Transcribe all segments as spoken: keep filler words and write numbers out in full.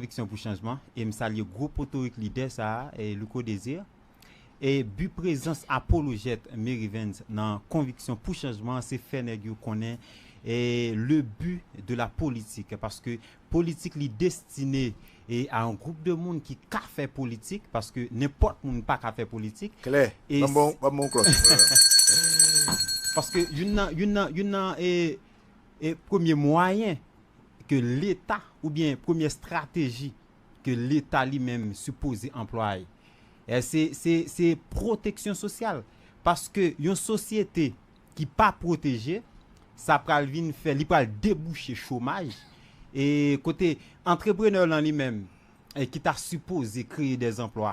Konviksyon pou chanjman, e m salye gwo potorik lidè sa a, e Louko Désir. E bi prezans Apollo Jet Merivens nan Konviksyon pou chanjman se fè nèg yo konnen e le but de la politique, paske politik li destine e a yon gwoup de moun ki ka fè politik, paske nenpòt moun pa ka fè politik. Klè. E Ban m yon klòch. Paske youn nan youn nan youn nan e, e premye mwayen ke Leta oubyen premye estrateji ke Leta li menm sipoze anplwaye, e se, se, se pwoteksyon sosyal. Paske yon sosyete ki pa pwoteje, sa pral vin fè, li pral debouche chomaj. E kote antreprenè lan li menm, e ki ta sipoze kreye dèzanplwa,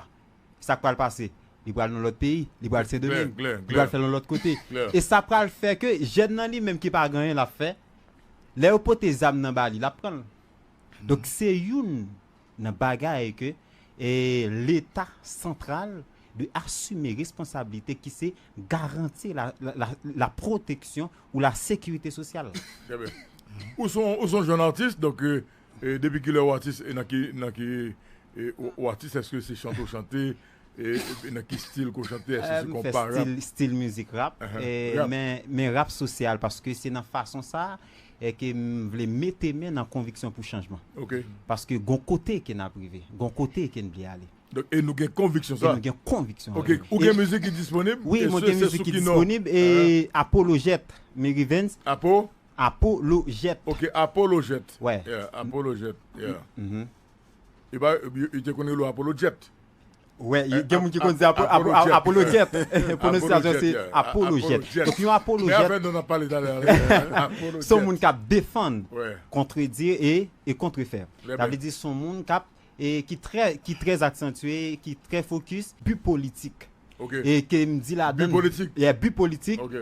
sa k pral pase? Li pral nan lòt peyi, li pral Sendomeng, li pral fè l nan lòt kote. E sa pral fè ke jèn nan li menm ki pa gen anyen l ap fè, lè yo pote zam nan ba li, l ap pran l. Donk se youn nan bagay ke e, Leta santral dwe asime responsablite ki se garanti la, la, la, la protection ou la sécurité sociale. Trè byen. Ou se yon, ou se yon jèn atis, donk e, e, depi kilè ou atis e nan ki, nan ki e, ou, ou atis, èske se chante ou chante, e, e nan ki stil ke ou chante, èske se M konpa, fè rap? Stil, stil mizik rap, Uh-huh. e, Rap. Men, men rap sosyal, paske se nan fason sa a e ke m vle mete men nan konviksyon pou chanjman. Ok. Paske gon kote ke n ap rive, gon kote ke n vle ale. Donk, e nou gen konviksyon E sa. Nou gen konviksyon. Ok, ou gen mizik ki disponib? Wi, E mwen se- gen se mizik sou ki ki non? Disponib e Apollo Jet, Merivens. Apo? Apollo Jet. Ok, Apollo Jet. Wè. Yeah, Apollo Jet. Yeah. Mhm. E ba, yo, yo te konn rele Apollo Jet. Wè, Eh, gen moun ki Ap- konn di Apo- Ap- Apo- Apollo Apollo Jet. Jet. Pwononsyasyon se Yeah. Apollo Apollo Jet. Jet. Donk yon Apollo Men Jet, afè nou nan pale talè a. Apollo se yon Jet. Moun k ap defann, Wè. Kontredire e, e kontrefè. Lè Sa bèl. Vle di se yon moun k ap e ki trè, ki trè aksantye, ki trè fokis, bi politik. Ok. E ke m di ladan Bi politik. Yeah, bi politik. Ok.